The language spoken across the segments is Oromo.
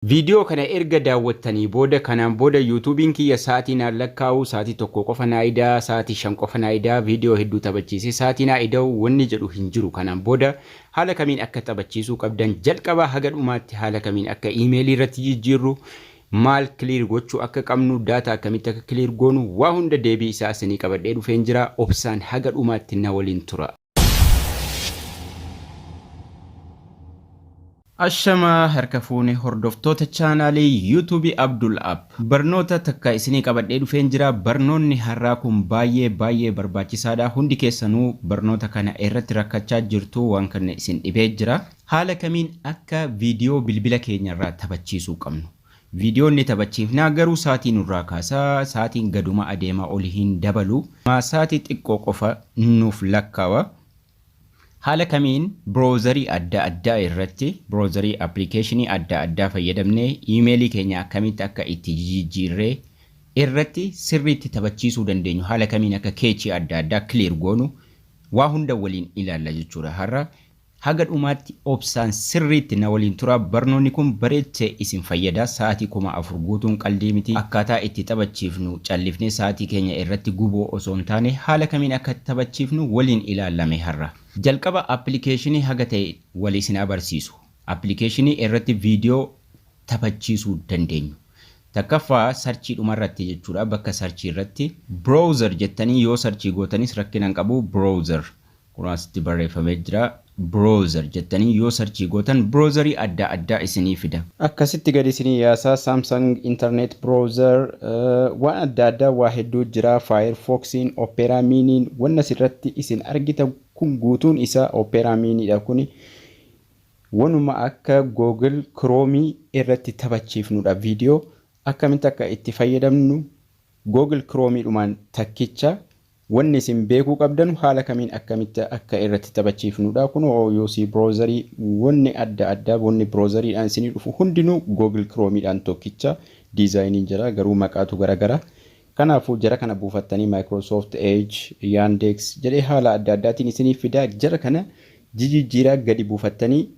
Viidiyoo kana erga daawwattanii booda, kanaan booda YouTube'n kiyya sa'aatii naan lakkaa'u, sa'aatii 1 qofa naa idaa, sa'aatii 5 qofa naa idaa, viidiyoo hedduu taphachiisee sa'aatii naa ida'u wanni jedhu hin jiru. Kanaan booda haala kamiin akka taphachiisuu qabdan, jalqabaa haga dhumaatti haala kamiin akka iimeelii irratti jijjiirru, maal clear gochuu akka qabnu, data akkamitti akka clear goonu, waa hunda deebii isaa isinii qabadhee dhufeen jira. Obsaan haga dhumaatti na waliin tura. Ashamaa harka fuune, hordoftoota chaanaalii YouTube Abdul App. Barnoota takka isinii qabadhee dhufeen jira. Barnoonni har'aa kun baay'ee baay'ee barbaachisaadha. Hundi keessanuu barnoota kana irratti rakkachaa jirtu, waan kana isin dhibee jira. Haala kamiin akka viidiyoo bilbila keenya irraa taphachiisuu qabnu. Viidiyoon ni taphachiifnaa, garuu sa'aatii nurraa kaasaa, sa'aatiin gaduma adeema, oli hin dabalu. Sa'aatii xiqqoo qofa nuuf lakkaawa. Haala kamiin browserii adda addaa irratti, browserii appilikeeshinii adda addaa fayyadamnee, iimeelii keenya akkamitti akka itti jijjiirree irratti sirriitti taphachiisuu dandeenyu, haala kamiin akka cache adda addaa clear goonu, waa hunda waliin ilaalla jechuudha har'a. Haga dhumaatti obsaan sirriitti na waliin tura. Barnoonni kun bareechee isin fayyada. Sa'aatii 4000 guutuun qaldii miti. Akkaataa itti taphachiifnu, callifnee sa'aatii keenya irratti guboo osoo hin taane, haala kamiin akka taphachiifnu waliin ilaallame har'a. Jalqaba appilikeeshinii haga ta'e wal isin abarsiisu. Appilikeeshinii irratti viidiyoo taphachiisuu dandeenyu. Takkaffaa search dhumarratti jechuudha. Bakka search irratti browser jettanii yoo search gootanis rakkina hin qabu. Browser kun asitti barreeffamee jira. Browser jettanii yoo search gootan browserii adda addaa isinii fida. Akkasitti gadi isinii yaasaa. Samsung Internet Browser, waan adda addaa waa hedduu jira. Firefoxiin, Opera Miniin, wanna asirratti isin argitan kun guutuun isaa Opera Miniidha kuni. Wanuma akka Google Chrome irratti taphachiifnudha viidiyoo. Akkamitti akka itti fayyadamnu, Google Chrome dhumaan takkicha wanni isin beekuu qabdan haala kamiin akkamitti akka irratti taphachiifnudha. Kun OUC browserii, wanni adda addaa, wanni browseriidhaan isinii dhufu hundinuu Google Chromeedhaan tokkicha designiin jira, garuu maqaatu garagara. Kanaafuu jara kana buufattanii, Microsoft Edge, Yandex jedhee haala adda addaatiin isinii fidaa, jara kana jijjiiraa gadi buufattanii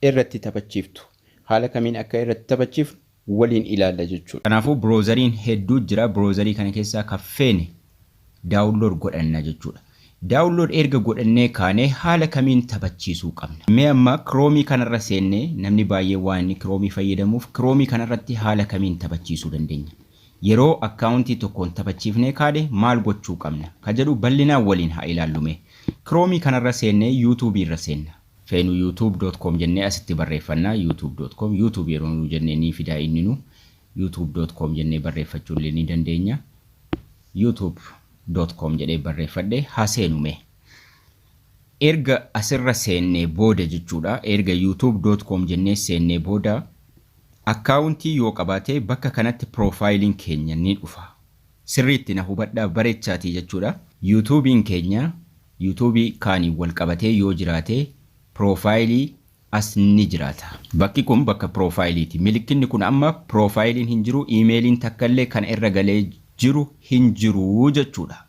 irratti taphachiiftu. Haala kamiin akka irratti taphachiifnu waliin ilaalla jechuudha. Kanaafuu browseriin hedduu jira. Browserii kana keessaa kan feene download godhanna jechuudha. Download erga godhannee kaanee haala kamiin taphachiisuu qabna? Mee amma Chrome kanarra seennee, namni baay'ee waan inni Chrome fayyadamuuf, Chrome kanarratti haala kamiin taphachiisuu dandeenya? Yeroo akkaawuntii tokkoon taphachiifnee kaane maal gochuu qabna? Ka jedhu bal'inaan waliin haa ilaallume. Chrome kanarra seennee YouTube irra seenna. Feenu youtube.com jennee asitti barreeffanna. youtube.com, YouTube yeroo nu jennee ni fidaa inni nu. youtube.com jennee barreeffachuu illee ni dandeenya. youtube.com jedhee barreeffadhe, haa seenume. Erga asirra seennee booda jechuudha. Erga youtube.com jennee seennee booda, akkaawuntii yoo qabaate bakka kanatti piroofaayiliin keenya ni dhufa. Sirriitti na hubadhaa, bareechaatii jechuudha. YouTube'n keenya YouTube kaaniin wal qabatee yoo jiraate piroofaayilii as ni jiraata. Bakki kun bakka piroofaayiliiti. Milikkinni kun amma piroofaayiliin hin jiru, iimeeliin takka illee kan irra galee jiru hin jiru jechuudha.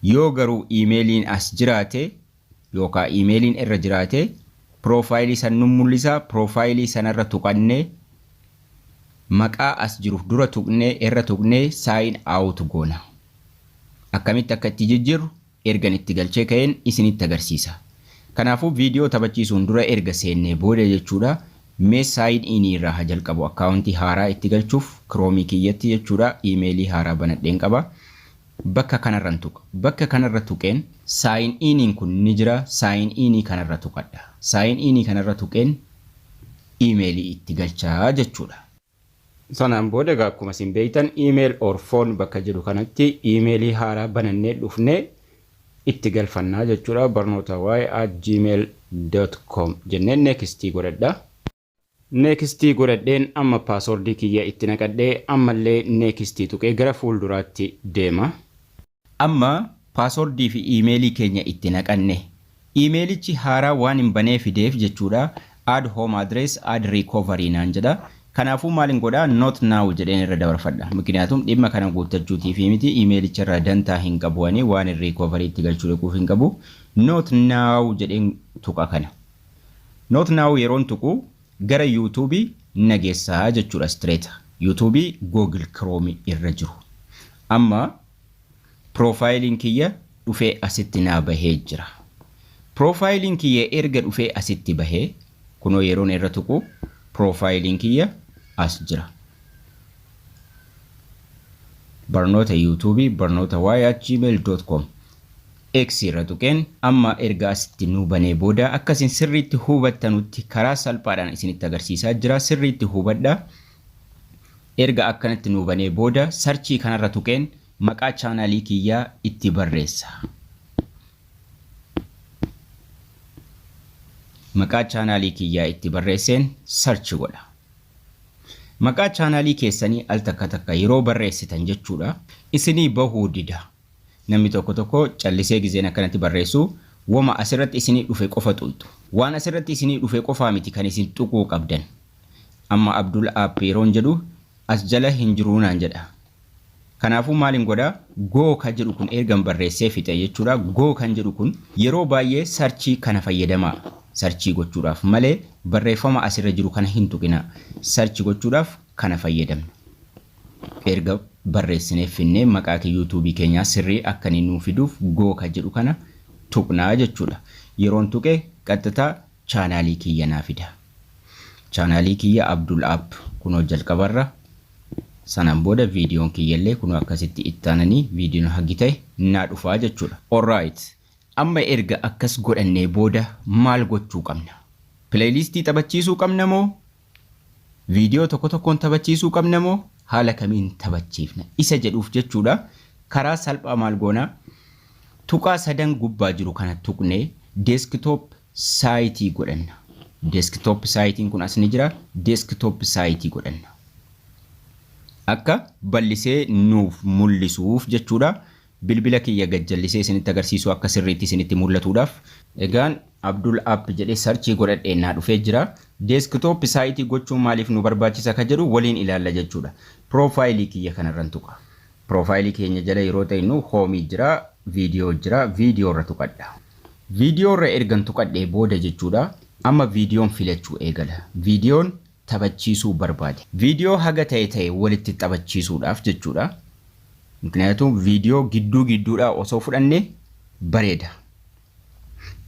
Yoo garuu iimeeliin as jiraate yookaan iimeeliin irra jiraate, piroofaayilii san nu mul'isa. Piroofaayilii sanarra tuqannee, maqaa as jiru dura tuqnee, irra tuqnee sign out goona. Akkamitti akka itti jijjiirru ergan itti galchee ka'een isinitti agarsiisa. Kanaafuu viidiyoo taphachiisuun dura, erga seennee booda jechuudha. Mee sign in irraa haa jalqabu, akkaawuntii haaraa itti galchuuf Chrome kiyyatti jechuudha. Iimeelii haaraa banadheen qaba. Bakka kanarran tuqa. Bakka kanarra tuqeen sign iniin kun ni jira. Sign inii kanarra tuqadha. Sign inii kanarra tuqeen iimeelii itti galchaa jechuudha. Sanaan booda egaa akkuma isin beektan, email or phone bakka jedhu kanatti iimeelii haaraa banannee dhufnee itti galfannaa jechuudha. barnoota y@gmail.com jennee nextii godhadha. Nextii godhadheen amma passwordii kiyya itti naqadhee, ammallee nextii tuqee gara fuulduraatti deema. Amma passwordii fi iimeelii keenya itti naqanne. Iimeelichi haaraa waan hin banee fideef jechuudha. Add home address, add recovery naan jedha. Kanaafuu maalin godhaa? Not now jedheen irra dabarfadha. Mikniyaatum dhimma kana guuttachuutiif miti, iimeelicha irraa dantaa hin qabu, ani waan hin recovery itti galchuu dhaquuf hin qabu. Not now jedheen tuqa kana. Not now yeroon tuqu gara YouTube Nageessaa jechuudha, straight YouTubeii Google Chrome irra jiru. Amma profileiin kiyya dhufee asitti naa bahee jira. Profileiin kiyya erga dhufee asitti bahee, kunoo yeroon irra tuqu profileiin kiyya as jira. Barnoota YouTubeii barnoota y@gmail.com X irra tuqeen amma erga asitti nuu banee booda, akkasin sirriitti hubattanutti karaa salphaadhaan isinitti agarsiisaa jira. Sirriitti hubadha. Erga akkanatti nuu banee booda, searchii kanarra tuqeen maqaa channelii kiyyaa itti barreessa. Maqaa channelii kiyyaa itti barreesseen search godha. Maqaa channelii keessanii al takka takka yeroo barreessitan jechuudha. Isinii bahuu dida. Namni tokko tokko callisee gizeen akkanatti barreessu wama asirratti isinii dhufe qofa tuqxu. Waan asirratti isinii dhufe qofaa miti kan isin tuquu qabdan. Amma Abdul App yeroon jedhu as jala hin jiruu naan jedha. Kanaafuu maaliin godhaa? Go kan jedhu kun ergan barreessee fixe jechuudha. Go kan jedhu kun yeroo baay'ee searchii kana fayyadamaa. Searchii gochuudhaaf malee barreeffama asirra jiru kana hin tuqina. Search gochuudhaaf kana fayyadamna. Erga barreessinee finnee maqaa YouTubeii keenyaa sirrii akka inni nuu fiduuf go kan jedhu kana tuqnaa jechuudha. Yeroon tuqe qaxxitaa channelii kiyya naa fida. Channelii kiyya Abdul App kunoo jalqabarra, sanaan booda viidiyoon kiyyallee kunoo akkasitti ittaananii viidiyoon hagi ta'e naa dhufaa jechuudha. Alright. Amma erga akkas godhannee booda maal gochuu qabna? Playlistii taphachiisuu qabna moo? Viidiyoo tokko tokkoon taphachiisuu qabna moo? Haala kamiin taphachiifna? Isa jedhuuf jechuudha. Karaa salphaa maal goona? Tuqaa sadan gubbaa jiru kana tuqnee desktop siteii godhanna. Desktop siteiin kun as ni jira. Desktop siteii godhanna. Akka bal'isee nuuf mul'isuuf jechuudha. Bilbila kiyya gajjallisee isinitti agarsiisuu, akka sirriitti isinitti mul'atuudhaaf. Egaan Abdul App jedhee searchii godhadhee naa dhufee jira. Desktop siteii gochuun maaliif nu barbaachisa ka jedhu waliin ilaalla jechuudha. Profileii kiyya kanarran tuqa. Profileii keenya jala yeroo ta'inu homeii jira, viidiyoo jira, viidiyoo irra tuqadha. Viidiyoo irra ergan tuqadhee booda jechuudha. Amma viidiyoon filachuu eegala. Viidiyoon taphachiisuu barbaade. Viidiyoo haga ta'e ta'e walitti taphachiisuudhaaf jechuudha. ምክንያቱም viidiyoo gidduu gidduudhaa osoo fudhanne bareeda.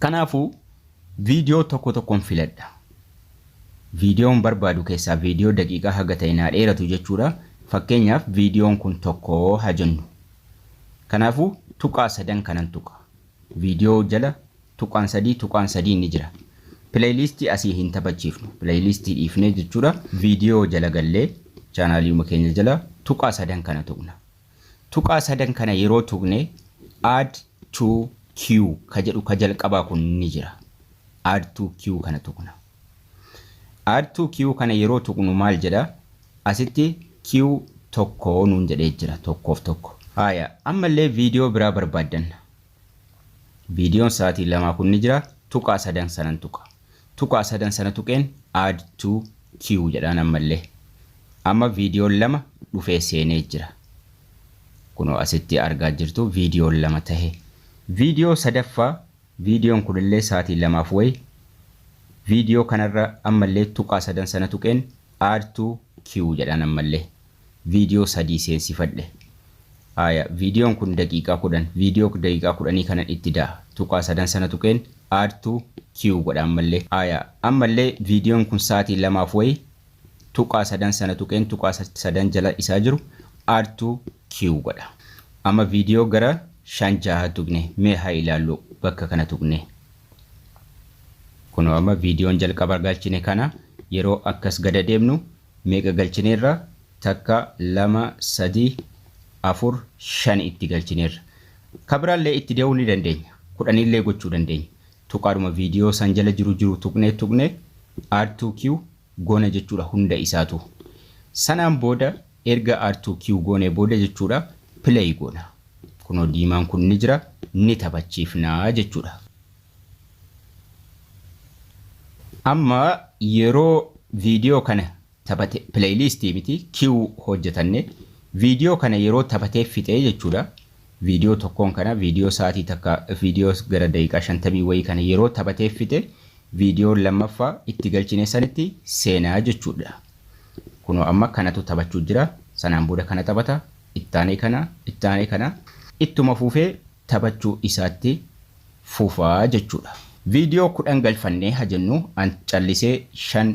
Kanaafuu viidiyoo tokko tokkoon filadha. Viidiyoon barbaadu keessaa viidiyoo daqiiqaa haga ta'e naa dheeratu jechuudha. Fakkeenyaaf viidiyoon kun tokko haa jennu. Kanaafuu tuqaa sadan kanan tuqa. Viidiyoo jala tuqaan sadii, tuqaan sadii ni jira. Playlistii asii hin taphachiifnu. Playlistii dhiifnee jechuudha. Viidiyoo jala gallee channeliuma keenya jala tuqaa sadan kana tuqna. Tuqaa sadan kana yeroo tuqne add to queue ka jedhu ka jalqabaa kun ni jira. Add to queue kana tuqna. Add to queue kana yeroo tuqnu maal jedha? Asitti queue tokko nuun jedhee jira, tokkoof tokko. Haaya, ammallee viidiyoo biraa barbaaddanna. Viidiyoon sa'aatii 2 kun ni jira. Tuqaa sadan sanan tuqa. Tuqaa sadan sana tuqeen add to queue jedhaan ammallee. Amma viidiyoon lama dhufee seenee jira. Kunoo asitti argaa jirtu, viidiyoon lama tahe. Viidiyoo sadaffaa, viidiyoon kunillee sa'aatii 2f wayi. Viidiyoo kanarra ammallee tuqaa sadan sana tuqeen add to queue jedhaan ammallee. Viidiyoo sadii seensifadhe. Haaya, viidiyoon kun daqiiqaa 10, viidiyoo daqiiqaa 10 kanan itti da'a. Tuqaa sadan sana tuqeen add to queue godha ammallee. Haaya, ammallee viidiyoon kun sa'aatii 2f wayi, tuqaa sadan sana tuqeen tuqaa sadan jala isaa jiru add to queue godha. Amma viidiyoo gara shan jaha tuqne, mee haa ilaallu bakka kana tuqne. Kunoo amma viidiyoon jalqaba galchine kana yeroo akkas gada deemnu meeqa galchineerra? Takka, lama, sadii, afur, shan itti galchineerra. Kabiraallee itti deemuu ni dandeenya. 10illee gochuu dandeenya. Tuqaadhuma viidiyoo san jala jiru jiru tuqnee tuqnee add to queue goona jechuudha hunda isaatu. Sanaan booda erga add to queue goonee booda jechuudha, play goona. Kunoo diimaan kun ni jira, ni taphachiifnaa jechuudha. Amma yeroo viidiyoo kana taphate, playlistii miti, queue hojjetanne, viidiyoo kana yeroo taphatee fixee jechuudha. Viidiyoo tokkoon kana, viidiyoo sa'aatii takka, viidiyoo gara daqiiqaa 50 wayii kana yeroo taphatee fixe, viidiyoo lammaffaa itti galchine sanitti seenaa jechuudha. Kunoo amma kanatu taphachuu jira. Sanaan booda kana taphata. Ittaanee kana, ittaanee kana. Ittuma fufee taphachuu isaatti fufaa jechuudha. Viidiyoo 10 galfannee haa jennu, an callisee 5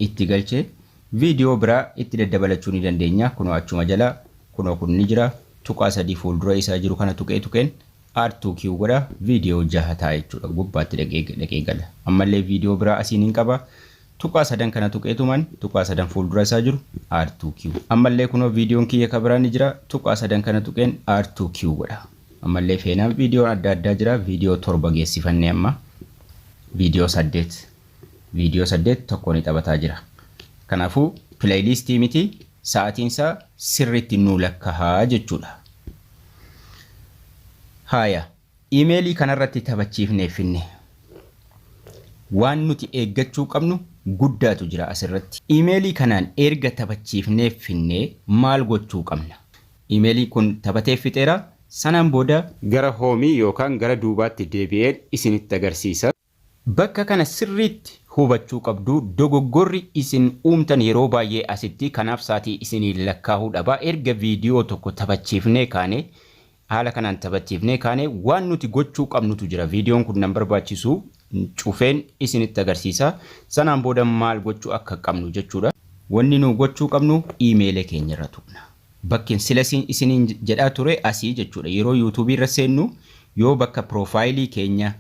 itti galche. Viidiyoo biraa itti daddabalachuu ni dandeenya. Kunoo achuma jala kunoo kun ni jira. Tuqaa sadii fuuldura isaa jiru kana tuqee tuqeen add to queue godha. Viidiyoo 6 ta'a jechuudha. Gubbaatti dhaqee gala. Ammallee viidiyoo biraa asiin hin qaba. Tuqaa sadan kana tuqeetuman tuqaa sadan fuuldura isaa jiru add to queue. Ammallee kunoo viidiyoon kiyya ka biraa ni jira. Tuqaa sadan kana tuqeen add to queue godha. Ammallee feenaan viidiyoon adda addaa jira. Viidiyoo 7 geessifannee amma. Viidiyoo 8. Viidiyoo 8 tokko ni taphataa jira. Kanaafuu playlistii miti, sa'aatiin isaa sirriitti nuu lakkaa'aa jechuudha. Haaya, iimeelii kanarratti taphachiifnee finne. Waan nuti eeggachuu qabnu guddaatu jira asirratti. Iimeelii kanaan erga taphachiifnee finnee maal gochuu qabna? Iimeelii kun taphatee fixeera. Sanaan booda gara hoomii yookaan gara duubaatti deebi'een isinitti agarsiisa. Bakka kana sirriitti hubachuu qabdu. Dogoggorri isin uumtan yeroo baay'ee asitti, kanaaf sa'aatii isinii lakkaa'uu dhaba. Erga viidiyoo tokko taphachiifnee kaane, haala kanaan taphachiifnee kaane, waan nuti gochuu qabnutu jira. Viidiyoon kun nan barbaachisu, cufeen isinitti agarsiisa. Sanaan booda maal gochuu akka qabnu jechuudha. Wanni nu gochuu qabnu iimeelee keenya irra tuqna. Bakki sila isiniin jedhaa ture asii jechuudha. Yeroo yuutuubii irra seennu yoo bakka piroofaayilii keenya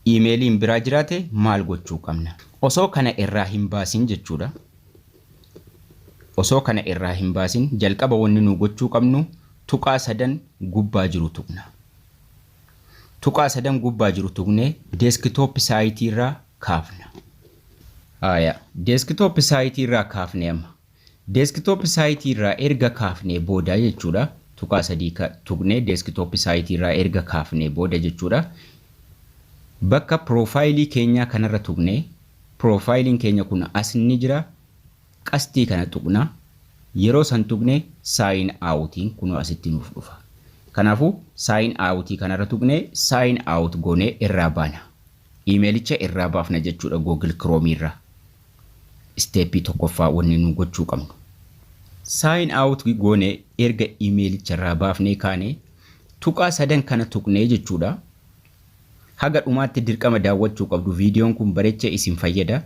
iimeeliin biraa jiraate maal gochuu qabna? Osoo kana irraa hin baasin jechuudha. Osoo kana irraa hin baasin jalqaba wanni nu gochuu qabnu tuqaa sadan gubbaa jiru tuqna. Tuqaa sadan gubbaa jiru tuqnee desktop site irraa kaafna. Haaya, desktop site irraa kaafne amma. Desktop site irraa erga kaafnee booda jechuudha. Tuqaa sadii tuqnee desktop site irraa erga kaafnee booda jechuudha. Bakka piroofaayilii keenyaa kanarra tuqnee, piroofaayiliin keenya kun as ni jira. Qastii kana tuqna. Yeroo san tuqnee sign outiin kunoo asitti nuuf dhufa. Kanaafuu sign outii kanarra tuqnee sign out goonee irraa baana. Iimeelicha irraa baafna jechuudha Google Chrome irraa. Isteeppii tokkoffaa wanni nu gochuu qabnu. Sign out goonee erga iimeelicha irraa baafnee kaane tuqaa sadan kana tuqnee jechuudha. Haga dhumaatti dirqama daawwachuu qabdu, viidiyoon kun bareechee isin fayyada.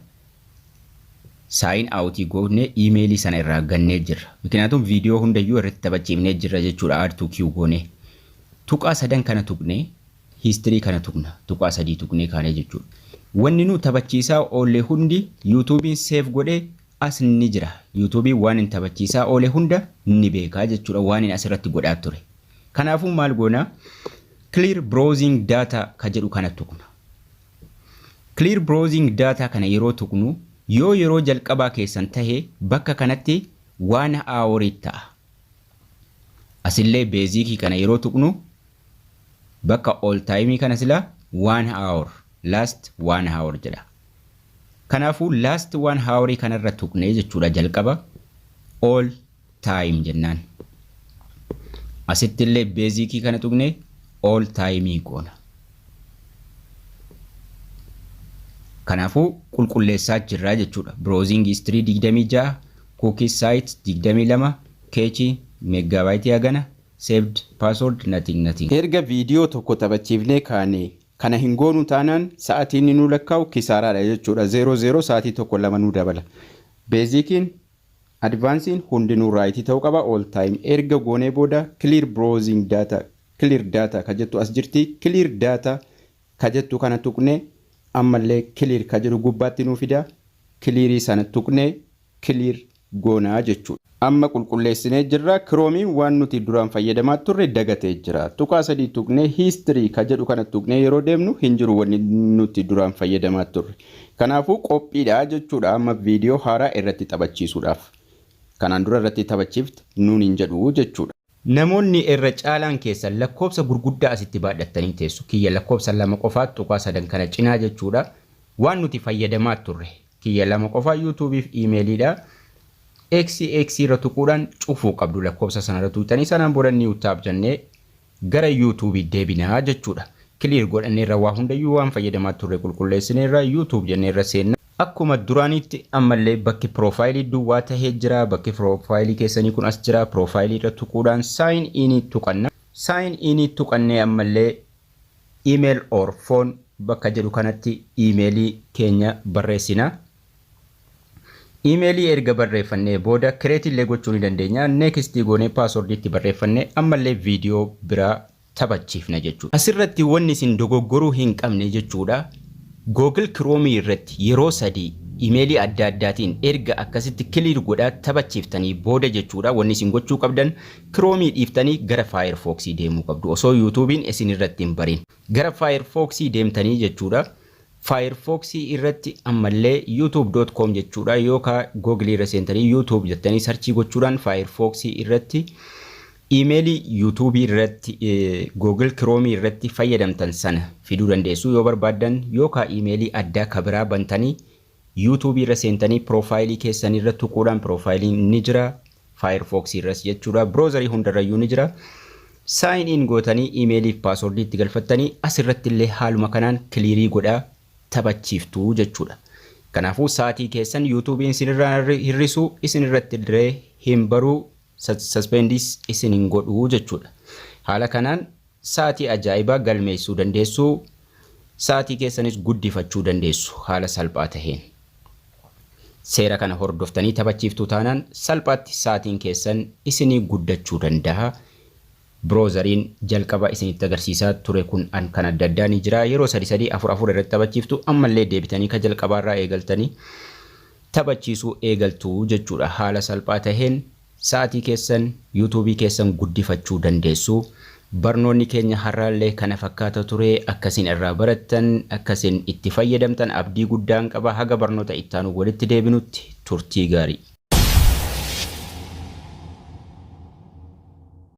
Sign outii goonee iimeelii sana irraa gannee jirra. Miknyaatuun viidiyoo hundayyuu irratti taphachiifnee jirra jechuudha add to queue goonee. Tuqaa sadan kana tuqnee history kana tuqna. Tuqaa sadii tuqnee kaanee jechuudha. Wanni nu taphachiisaa oolle hundi yuutuubiin save godhee as ni jira. Yuutuubiin waan hin taphachiisaa oole hunda ni beekaa jechuudha, waan hin asirratti godhaa ture. Kanaafuu maal goona? Clear browsing data ka jedhu kana tuqna. Clear browsing data kana yeroo tuqnu, yoo yeroo jalqabaa keessan tahe bakka kanatti 1 hourii ta'a. Asillee basicii kana yeroo tuqnu bakka all time kana sila 1 hour, last 1 hour jedha. Kanaafuu last 1 hourii kanarra tuqnee jechuudha, jalqaba all time jennaan. Asitti illee basicii kana tuqnee all time goona. Kanaafuu qulqulleessaa jirraa jechuudha. Browsing history 26, cookie site 22, cache megabyteii hagana, saved password nothing nothing. Erga viidiyoo tokko taphachiifnee kaane kana hin goonu taanaan sa'aatiin nu lakkaa'u kisaaraadha jechuudha. 00 sa'aatii tokko lama nu dabala. Basiciin, advancediin hundinuu rightii ta'uu qaba. All time erga goonee booda clear browsing data, clear data ka jettu as jirti. Clear data ka jettu kana tuqnee ammallee clear ka jedhu gubbaatti nuu fida. Clearii sana tuqnee clear goonaa jechuudha. Amma qulqulleessinee jirra. Kiroomiin waan nuti duraan fayyadamaa turre dagatee jira. Tuqaa sadii tuqnee history ka jedhu kana tuqnee yeroo deemnu hin jiru wanni nuti duraan fayyadamaa turre. Kanaafuu qophiidha jechuudha amma viidiyoo haaraa irratti taphachiisuudhaaf. Kanaan dura irratti taphachiifte nuun hin jedhu jechuudha. Namoonni irra caalaan keessan lakkoofsa gurguddaa asitti baadhattanii teessu. Kiyya lakkoofsa 2 qofaa tuqaa sadan kana cinaa jechuudha. Waan nuti fayyadamaa turre kiyya 2 qofaa yuutuubiif iimeeliidha. X X irra tuquudhaan cufuu qabdu, lakkoofsa sanarra tuqxanii. Sanaan booda new tab jennee gara yuutuubii deebinaa jechuudha. Clear godhanneerra, waa hundayyuu waan fayyadamaa turre qulqulleessineerra, YouTube jenneerra seenna. Akkuma duraanitti ammallee bakki profile duwwaa tahee jira. Bakki profile keessanii kun as jira. Profile irra tuquudhaan sign in tuqanna. Sign in tuqannee ammallee email or phone bakka jedhu kanatti iimeelii keenya barreessina. Iimeelii erga barreeffannee booda create illee gochuu ni dandeenya. Next goonee password itti barreeffannee ammallee viidiyoo biraa taphachiifna jechuudha. Asirratti wanni isin dogoggoruu hin qabne jechuudha. Google Chrome irratti yeroo 3 iimeelii adda addaatiin erga akkasitti clear godhaa taphachiiftanii booda jechuudha, wanni isin gochuu qabdan Chrome dhiiftanii gara Firefox deemuu qabdu, osoo YouTube'n isin irratti hin barin. Gara Firefox deemtanii jechuudha. Firefox irratti ammallee youtube.com jechuudha, yookaan Google irra seentanii YouTube jettanii search gochuudhaan Firefox irratti iimeelii YouTube irratti, Google Chrome irratti fayyadamtan sana fiduu dandeessu yoo barbaaddan, yookaan iimeelii addaa kabiraa bantanii YouTube irra seentanii profile keessan irra tuquudhaan profileiin ni jira Firefox irras jechuudha, browser hundarrayyuu ni jira. Sign in gootanii iimeelii fi password itti galfattanii asirratti illee haaluma kanaan clear godhaa taphachiiftuu jechuudha. Kanaafuu sa'aatii keessan YouTubeiin isinirraa hir'isuu, isin irratti illee hin baruu, suspend isin hin godhuu jechuudha. Haala kanaan sa'aatii ajaa'ibaa galmeessuu dandeessu, sa'aatii keessanis guddifachuu dandeessu haala salphaa taheen. Seera kana hordoftanii taphachiiftuu taanaan salphaatti sa'aatiin keessan isinii guddachuu danda'a. Browseriin jalqaba isinitti agarsiisaa ture kun kan adda addaa ni jira. Yeroo sadi sadii, afur afur irratti taphachiiftu, ammallee deebitanii kan jalqabaarraa eegaltanii taphachiisuu eegaltu jechuudha. Haala salphaa taheen sa'aatii keessan YouTube keessan guddifachuu dandeessu. Barnoonni keenya har'aallee kana fakkaata ture. Akkasiin irraa barattan, akkasiin itti fayyadamtan abdii guddaan qaba. Haga barnoota ittaanu walitti deebinutti turtii gaarii.